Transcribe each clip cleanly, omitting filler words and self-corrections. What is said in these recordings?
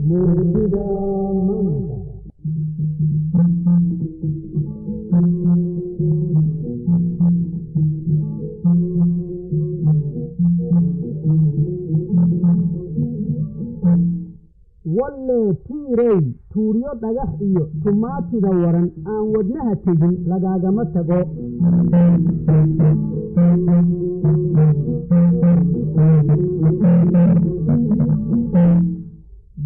Murtida Maanta. Wallee tiirey, tuuryo dhagax iyo tumaatida waran aan wadnaha tegin lagaagama tago.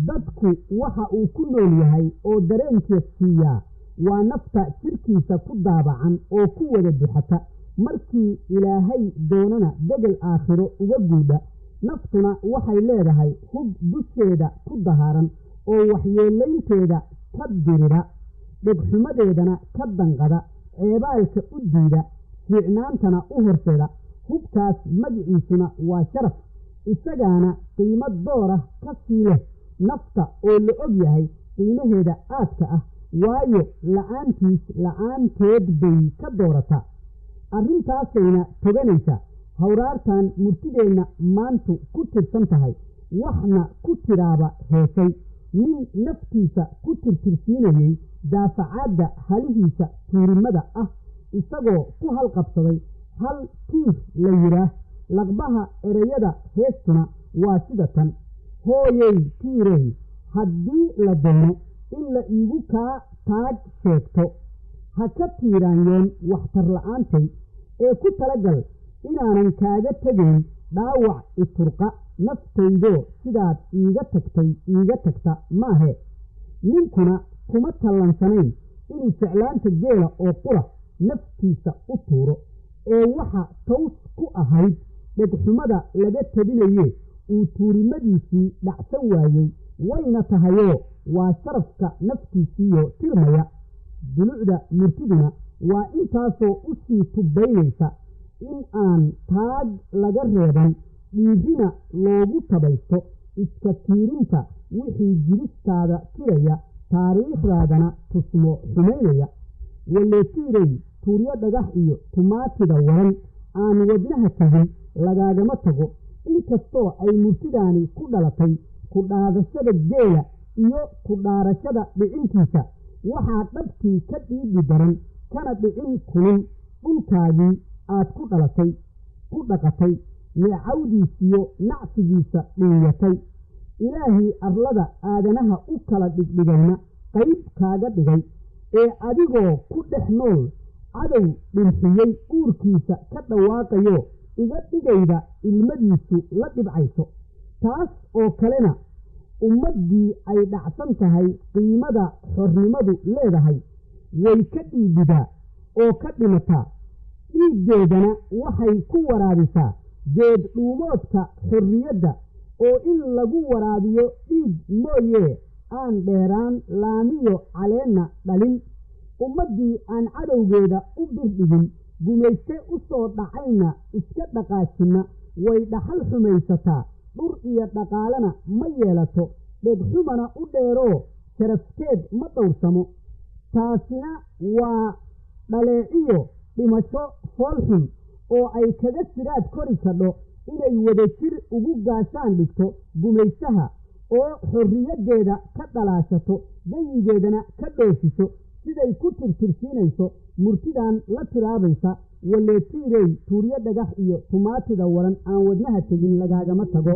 Dadku waxa uu ku nool yahay oo dareenkiis siiyaa waa nafta jirkiisa ku daabacan oo ku wada duxata, markii Ilaahay doonana degel aakhiro uga guudha. Naftuna waxay leedahay hub dusheeda ku dahaaran oo waxyeelaynteeda ka dirira, dhegxumadeedana ka danqada, ceebaalka u diida, fiicnaantana u horseeda. Hubkaas magiciisuna waa sharaf, isagaana qiimo doorah ka sii leh nafta oo la og yahay qiimaheeda aadka ah, waayo la'aantiis la'aanteed bay ka doorataa. Arrintaasayna toganaysaa hawraartan murtideenna maantu ku tirsan tahay, waxna ku tiraaba heesay nin naftiisa ku tirtirsiinayey daafacaadda halihiisa tuurimada ah, isagoo ku halqabsaday hal tiir la yidhaah. Laqbaha ereyada heestuna waa sida tan: hooyey tiirey, haddii la doono in la iigu kaa taag sheegto, ha ka tiiraanyoon waxtar la'aantay, ee ku talagal inaanan kaaga tegayn dhaawac iturqa naftaydoo sidaad iiga tagtay iiga tagta maahe. Ninkuna kuma tallansanayn inuu jeclaanta geela oo qura naftiisa u tuuro, ee waxa taws ku ahayd dhegxumada laga tabinaye uu tuurimadiisii dhacsan waayey. Wayna tahayoo waa sharafka naftiisiiyo tirmaya. Dulucda murtiduna waa intaasoo u sii tubaynaysa in aan taag laga reeban, dhiirina loogu tabaysto iska tiirinta wixii jiristaada tiraya, taariikhdaadana tusmo xumaynaya. Walleetiirey, tuuryo dhagax iyo tumaatida waran aan wadnaha tegin lagaagama tago. Inkastoo ay murtidaani ku dhalatay ku dhaadashada geela iyo ku dhaarashada dhicintiisa, waxaa dhabtii ka dhiidhi daran kana dhicin kulul dhulkaagii aad ku dhalatay, ku dhaqatay, neecawdiisiyo nacsigiisa dhuunyatay, Ilaahii arlada aadanaha u kala dhigdhigayna qayb kaaga dhigay, ee adigoo ku dhex nool cadow dhimxiyey uurkiisa ka dhawaaqayo iga dhigayda ilmadiisu la dhibcayso. Taas oo kalena ummaddii ay dhacsan tahay qiimada xornimadu leedahay way ka dhiibidaa oo ka dhimataa, dhiiggeedana waxay ku waraabisaa geed dhuumoodka xorriyadda, oo in lagu waraabiyo dhiig mooyee aan dheeraan laamiyo caleenna dhalin. Ummaddii aan cadowgeeda u birdhigin, gumayste u soo dhacayna iska dhaqaajinna, way dhaxal xumaysataa, dhur iyo dhaqaalena ma yeelato, dhegxumana u dheeroo sharafteed ma dhowrsamo. Taasina waa dhaleeciyo dhimasho foolxun oo ay kaga siraad kori kadho inay wadajir ugu gaashaan dhigto gumaystaha oo xorriyaddeeda ka dhalaashato, gayigeedana ka dhoofiso, siday ku tirtirsiinayso murtidan la tiraabaysa: walleetiirey, tuuryo dhagax iyo tumaatida waran aan wadnaha tegin lagaagama tago.